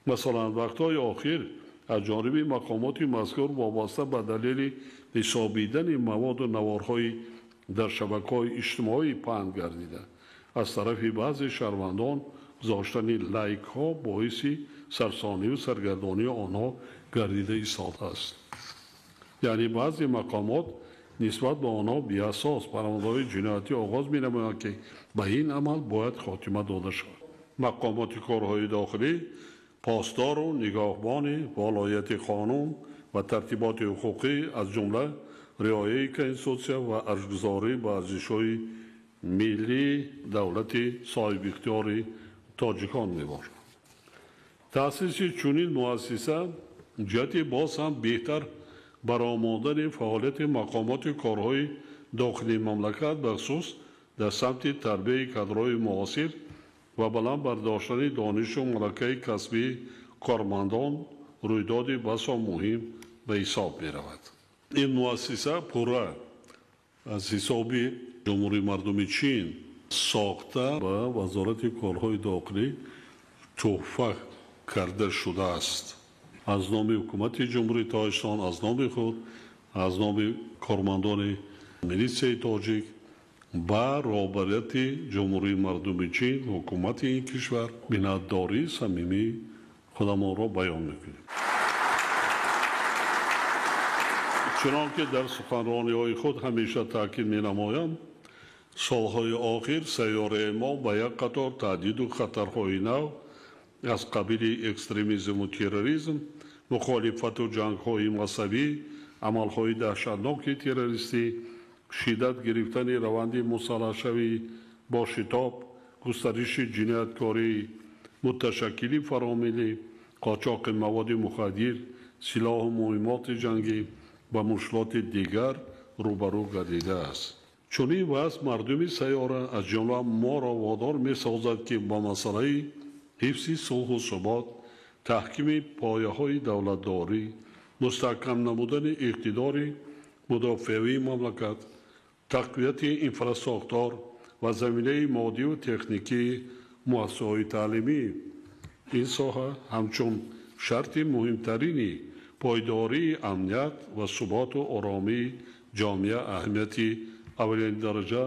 Масалан, вақтҳои охир аз ҷониби мақомоти мазкур вобаста ба далели ҳисобидани маводу наворҳои дар шабакаҳои иҷтимоӣ паҳн гардида, аз тарафи баъзе шаҳрвандон гузоштани лайкҳо боиси сарсониву саргардонии онҳо гардида истодааст. Яъне баъзе мақомот нисбат ба онҳо беасос парвандаҳои ҷиноятӣ оғоз менамоянд, ки ба ин амал бояд хотима дода шавад. Мақомоти корҳои дохилӣ посдору нигоҳбони волояти қонун ва тартиботи ҳуқуқӣ, аз ҷумла риояи конститутсия ва арҷгузорӣ ба арзишҳои миллии давлати соҳибихтиёри тоҷикон мебошад. Таъсиси чунин муассиса ҷиҳати боз ҳам беҳтар баромадани фаъолияти мақомоти корҳои дохилии мамлакат, бахусус дар самти тарбияи кадрҳои муосир ва баланд бардоштани донишу малакаи касбии кормандон рӯйдоди басо муҳим ба ҳисоб меравад. Ин муассиса пурра аз ҳисоби Ҷумҳурии Мардуми Чин сохта ба Вазорати корҳои дохилӣ туҳфа карда шудааст. Аз номи ҳукумати Ҷумҳурии Тоҷикистон, аз номи худ, аз номи кормандони милитсияи тоҷик ба роҳбарияти Ҷумҳурии Мардуми Чин, ҳукумати ин кишвар миннатдории самимии худамонро баён мекунем. Чунон ки дар суханрониҳои худ ҳамеша таъкид менамоям, солҳои охир сайёраи мо ба як қатор таҳдиду хатарҳои нав аз қабили экстремизму терроризм, мухолифату ҷангҳои мазҳабӣ, амалҳои даҳшатноки террористӣ, шиддат гирифтани раванди мусаллаҳшавӣ бо шитоб, густариши ҷинояткорӣ, муташаккили фаромиллӣ, қочоқи маводи мухаддир, силоҳу муҳиммоти ҷангӣ ва мушкилоти дигар рӯбарӯ гардидааст. Чунин вазъ мардуми сайёра, аз ҷумла моро водор месозад, ки ба масъалаи ҳифзи сулҳу субот, таҳкими пояҳои давлатдорӣ, мустаҳкам намудани иқтидори мудофиавии мамлакат, тақвияти инфрасохтор ва заминаи моддиву техникии муассисаҳои таълимӣ ин соҳа ҳамчун шарти муҳимтарини пойдории амният ва суботу оромии ҷомеа аҳамияти аввалини дараҷа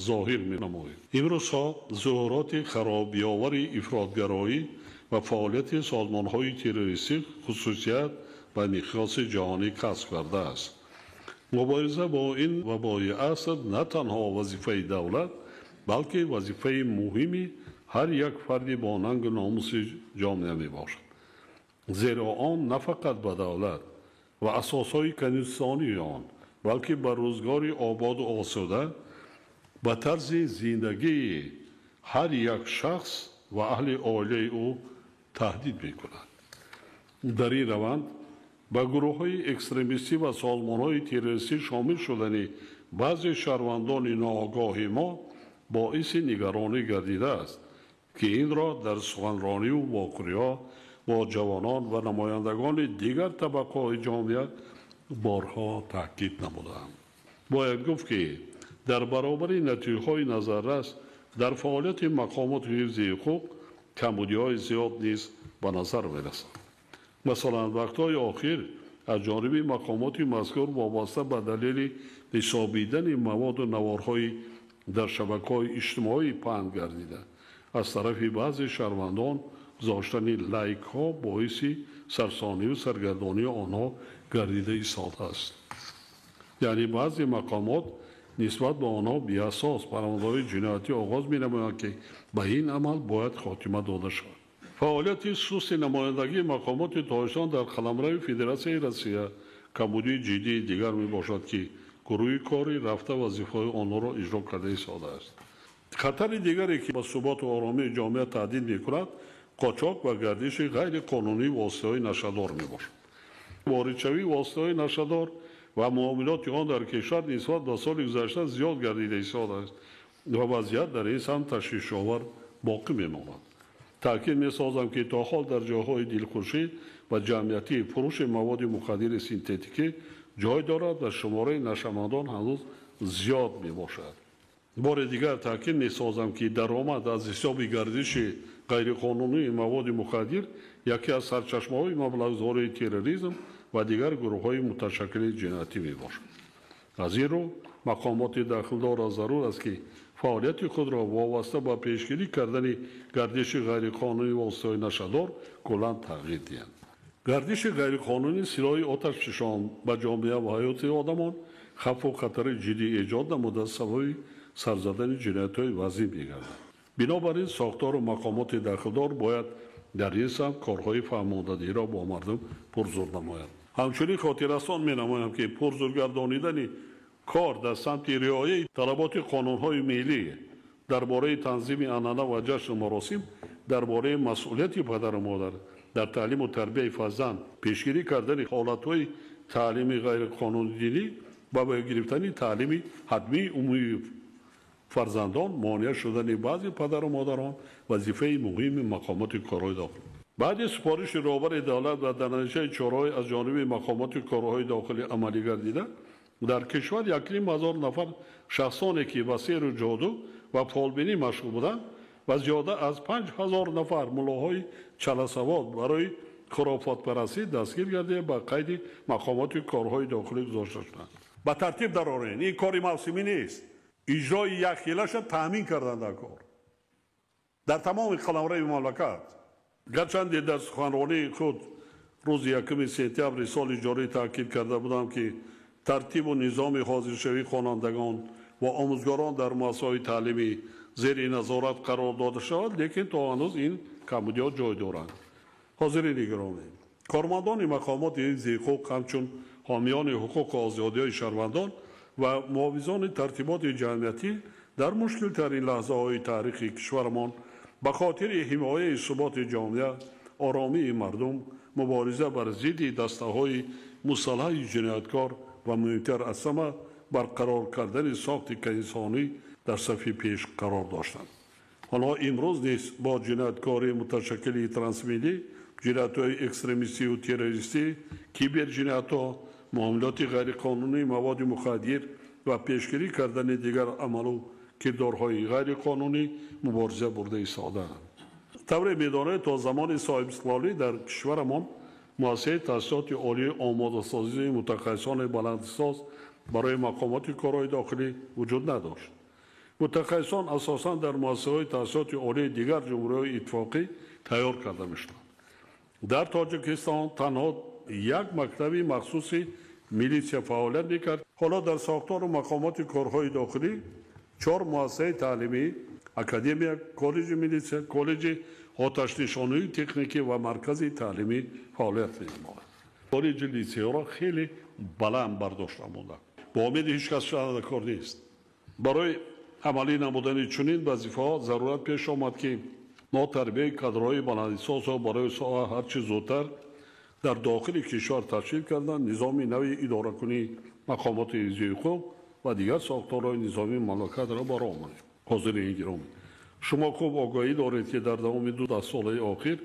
зоҳир менамояд. Имрӯзҳо зуҳуроти харобиовари ифротгароӣ ва фаъолияти созмонҳои террористӣ хусусият ба миқёси ҷаҳонӣ касб кардааст. Мубориза бо ин вабои аср на танҳо вазифаи давлат, балки вазифаи муҳими ҳар як фарди бо нангу номуси ҷомеа мебошад. Зеро он на фақат ба давлат ва асосҳои конститутсионии он, балки ба рӯзгори ободу осуда, ба тарзи зиндагии ҳар як шахс ва аҳли оилаи ӯ таҳдид мекунад. Дар ин раванд ба гурӯҳҳои экстремистӣ ва созмонҳои террористӣ шомил шудани баъзе шаҳрвандони ноогоҳи мо боиси нигаронӣ гардидааст, ки инро дар суханрониву вохӯриҳо бо ҷавонон ва намояндагони дигар табақаҳои ҷомеа борҳо таъкид намудаам. Бояд гуфт, ки дар баробари натиҷаҳои назаррас дар фаъолияти мақомоти ҳифзи ҳуқуқ камбудиҳои зиёд низ ба назар мерасанд. Масалан, вақтҳои охир аз ҷониби мақомоти мазкур вобаста ба далели ҳисобидани маводу наворҳои дар шабакаҳои иҷтимоӣ паҳн гардида, аз тарафи баъзе шаҳрвандон гузоштани лайкҳо боиси сарсониву саргардонии онҳо гардида истодааст. Яъне баъзе мақомот нисбат ба онҳо беасос парвандаҳои ҷиноятӣ оғоз менамоянд, ки ба ин амал бояд хотима дода шавад. Фаъолияти сусти намояндагии мақомоти Тоҷикистон дар қаламрави Федератсияи Россия камбудии ҷиддии дигар мебошад, ки гурӯҳи корӣ рафта вазифаҳои онҳоро иҷро карда истодааст. Хатари дигаре, ки ба суботу оромии ҷомеа таҳдид мекунад, қочоқ ва гардиши ғайриқонунии воситаҳои нашъадор мебошад. Воридшавии воситаҳои нашъадор ва муомилоти он дар кишвар нисбат ба соли гузашта зиёд гардида истодааст ва вазъият дар ин самт ташвишовар боқӣ мемонад. Таъкид месозам, ки то ҳол дар ҷойҳои дилхушӣ ва ҷамъиятӣ фурӯши маводи мухаддири синтетикӣ ҷой дорад ва шумораи нашъамандон ҳанӯз зиёд мебошад. Бори дигар таъкид месозам, ки даромад аз ҳисоби гардиши ғайриқонунии маводи мухаддир яке аз сарчашмаҳои маблағгузории терроризм ва дигар гурӯҳҳои муташаккили ҷиноятӣ мебошад. Аз ин рӯ мақомоти дахлдорро зарур аст, ки фаъолияти худро вобаста ба пешгирӣ кардани гардиши ғайриқонунии воситаҳои нашъадор куллан тағйир диҳанд. Гардиши ғайриқонунии силоҳи оташфишон ба ҷомеа ва ҳаёти одамон хавфу хатари ҷиддӣ эҷод намуда сабаби сарзадани ҷиноятҳои вазин мегардад. Бинобар ин сохтору мақомоти дахлдор бояд дар ин самт корҳои фаҳмондадиҳиро бо мардум пурзур намоянд. Ҳамчунин хотиррасон менамоям, ки пурзур гардонидани кор дар самти риояи талаботи қонунҳои миллӣ дар бораи танзими анъана ва ҷашну маросим, дар бораи масъулияти падару модар дар таълиму тарбияи фарзанд, пешгирӣ кардани ҳолатҳои таълими ғайриқонунии динӣ ва ба гирифтани таълими ҳатмии умумии фарзандон, монеа шудани баъзе падару модарон вазифаи муҳими мақомоти корҳои дохилӣ. Баъди супориши роҳбари давлат ва дар натиҷаи чораҳои аз ҷониби мақомоти корҳои дохилӣ амалӣ гардида, дар кишвар 1,5 ҳазор нафар шахсоне, ки ба сеҳру ҷоду ва фолбинӣ машғул буданд, ва зиёда аз 5000 нафар муллоҳои чаласавод барои хурофотпарастӣ дастгир гардида ба қайди мақомоти корҳои дохилӣ гузошта шуданд. Ба тартиб дарорен, ин кори мавсимӣ нест. Иҷрои якхелаша таъмин кардан дар кор дар тамоми қаламрави мамлакат. Гарчанде дар суханронии худ рӯзи 1 сентябри соли ҷорӣ таъкид карда будам, ки тартибу низоми ҳозиршавии хонандагон ва омӯзгорон дар муассисаҳои таълимӣ зери назорат қарор дода шавад, лекин то ҳанӯз ин камбудиҳо ҷой доранд. Ҳозирини гиромӣ, кормандони мақомоти ҳифзи ҳуқуқ ҳамчун ҳомиёни ҳуқуқу озодиҳои шаҳрвандон ва муҳофизони тартиботи ҷамъиятӣ дар мушкилтарин лаҳзаҳои таърихи кишварамон ба хотири ҳимояи суботи ҷомеа, оромии мардум, мубориза бар зидди дастаҳои мусаллаҳи ҷинояткор ва муҳимтар аз ҳама барқарор кардани сохти инсонӣ дар сафи пеш қарор доштанд. Онҳо имрӯз низ бо ҷинояткории муташаккили трансмиллӣ, ҷиноятҳои экстремистию террористӣ, киберҷиноятҳо, муомилоти ғайриқонунии маводи мухаддир ва пешгирӣ кардани дигар амалу кирдорҳои ғайриқонунӣ мубориза бурда истодаанд. Тавре медонед, то замони соҳибистиқлолӣ дар кишварамон муассисаи таҳсилоти олии омодасозии мутахассисони баландихтисос барои мақомоти корҳои дохилӣ вуҷуд надошт. Мутахассисон асосан дар муассисаҳои таҳсилоти олии дигар ҷумҳуриҳои иттифоқӣ тайёр карда мешуданд. Дар Тоҷикистон танҳо як мактаби махсуси милитсия фаъолият мекард. Ҳоло дар сохтору мақомоти корҳои дохилӣ 4 муассисаи таълимӣ: академия, коллеҷи милитсия, коллеҷи оташнишонии техникӣ ва маркази таълимӣ фаъолият менамояд. Коллеҷи литсейҳоро хеле баланд бардошта монданд. Бо умеди ҳеҷ кас шуда кор нест. Барои амалӣ намудани чунин вазифаҳо зарурат пеш омад, ки мо тарбияи кадрҳои баландихтисосро барои соҳа ҳарчи зудтар дар дохили кишвар ташкил кардан, низоми нави идоракунии мақомоти ҳифзи ҳуқуқ ва дигар сохторҳои низомии мамлакатро ба роҳ монем. Ҳозирини гиромӣ, шумо хуб огоҳӣ доред, ки дар давоми 2 даҳсолаи охир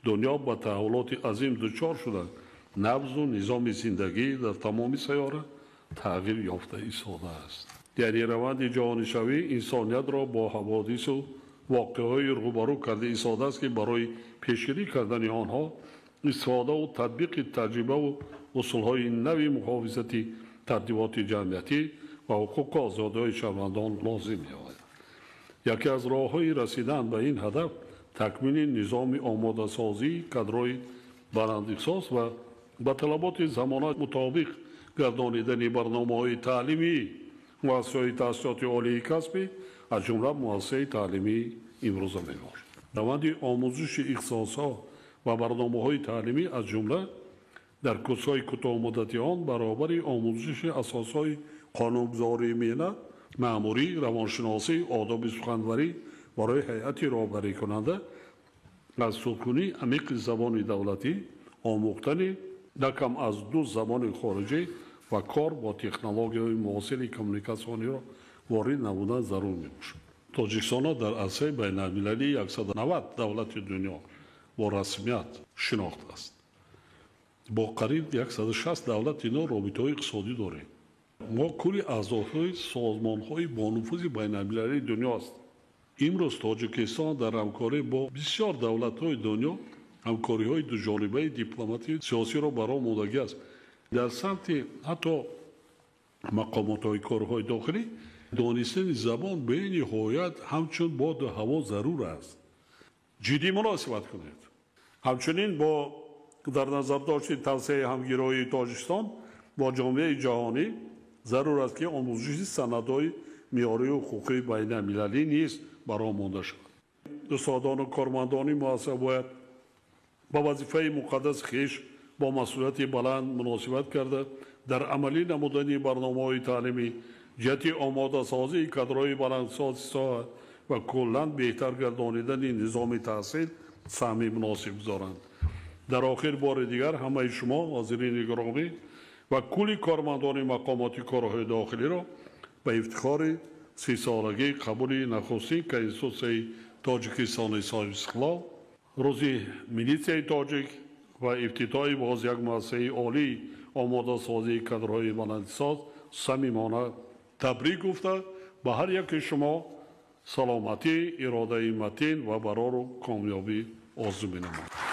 дунё ба таҳаввулоти азим дучор шуда, набзу низоми зиндагӣ дар тамоми сайёра тағйир ёфта истодааст. Яъне раванди ҷаҳонишавӣ инсониятро бо ҳаводису воқеаҳои рӯбарӯ карда истодааст, ки барои пешгирӣ кардани онҳо истифодаву татбиқи таҷрибаву усулҳои нави муҳофизати тартиботи ҷамъиятӣ ва ҳуқуқу озодиҳои шаҳрвандон лозим меояд. Яке аз роҳҳои расидан ба ин ҳадаф такмили низоми омодасозии кадрҳои баландихтисос ва ба талаботи замона мутобиқ гардонидани барномаҳои таълимии муассисаҳои таҳсилоти олии касбӣ, аз ҷумла муассисаи таълимии имрӯза мебошад. Раванди омӯзиши ихтисосҳо ва барномаҳои таълимӣ, аз ҷумла дар курсҳои кӯтоҳмуддати он, баробари омӯзиши асосҳои қонунгузории меҳнат, маъмурӣ, равоншиносӣ, одоби суханварӣ барои ҳайати роҳбарикунанда, аз судкунии амиқи забони давлатӣ, омӯхтани на кам аз 2 забони хориҷӣ ва кор бо технологияҳои муосири коммуникатсиониро ворид намудан зарур мебошад. Тоҷикистонро дар арсаи байналмилалии 190 давлати дунё бо расмият шинохтааст. Бо қариб 160 давлати ино робитаҳои иқтисодӣ дорем. Мо кулли аъзоҳои созмонҳои бонуфузи байналмилалии дунё ҳастем. Имрӯз Тоҷикистон дар ҳамкорӣ бо бисёр давлатҳои дунё Ҳамкориҳои дуҷонибаи дипломатию сиёсиро ба роҳ мондагӣ аст. Дар самти ҳатто мақомотҳои корҳои дохилӣ донистани забон бениҳоят ҳамчун боду ҳаво зарур аст. Ҷиддӣ муносибат кунед. Ҳамчунин бо дар назардошти тавсеаи ҳамгироии Тоҷикистон бо ҷомеаи ҷаҳонӣ зарур аст, ки омӯзиши санадҳои меъёрию ҳуқуқии байналмилалӣ низ ба роҳ монда шавад. Устодону кормандони муассиса бояд ба вазифаи муқаддаси хеш бо масъулияти баланд муносибат карда, дар амалӣ намудани барномаҳои таълимӣ ҷиҳати омодасозии кадрҳои баландсози соҳа ва куллан беҳтар гардонидани низоми таҳсил саҳми муносиб гузоранд. Дар охир бори дигар ҳамаи шумо, ҳозирини гиромӣ ва кулли кормандони мақомоти корҳои дохилиро ба ифтихори 30-солагии қабули нахустин Конститутсияи Тоҷикистони соҳибистиқлол, рӯзи милитсияи тоҷик ва ифтитоҳи боз як муассисаи олии омодасозии кадрҳои баландсоз самимона табрик гуфта, ба ҳар яки шумо саломатӣ, иродаи матин ва барору комёбӣ орзу менамоям.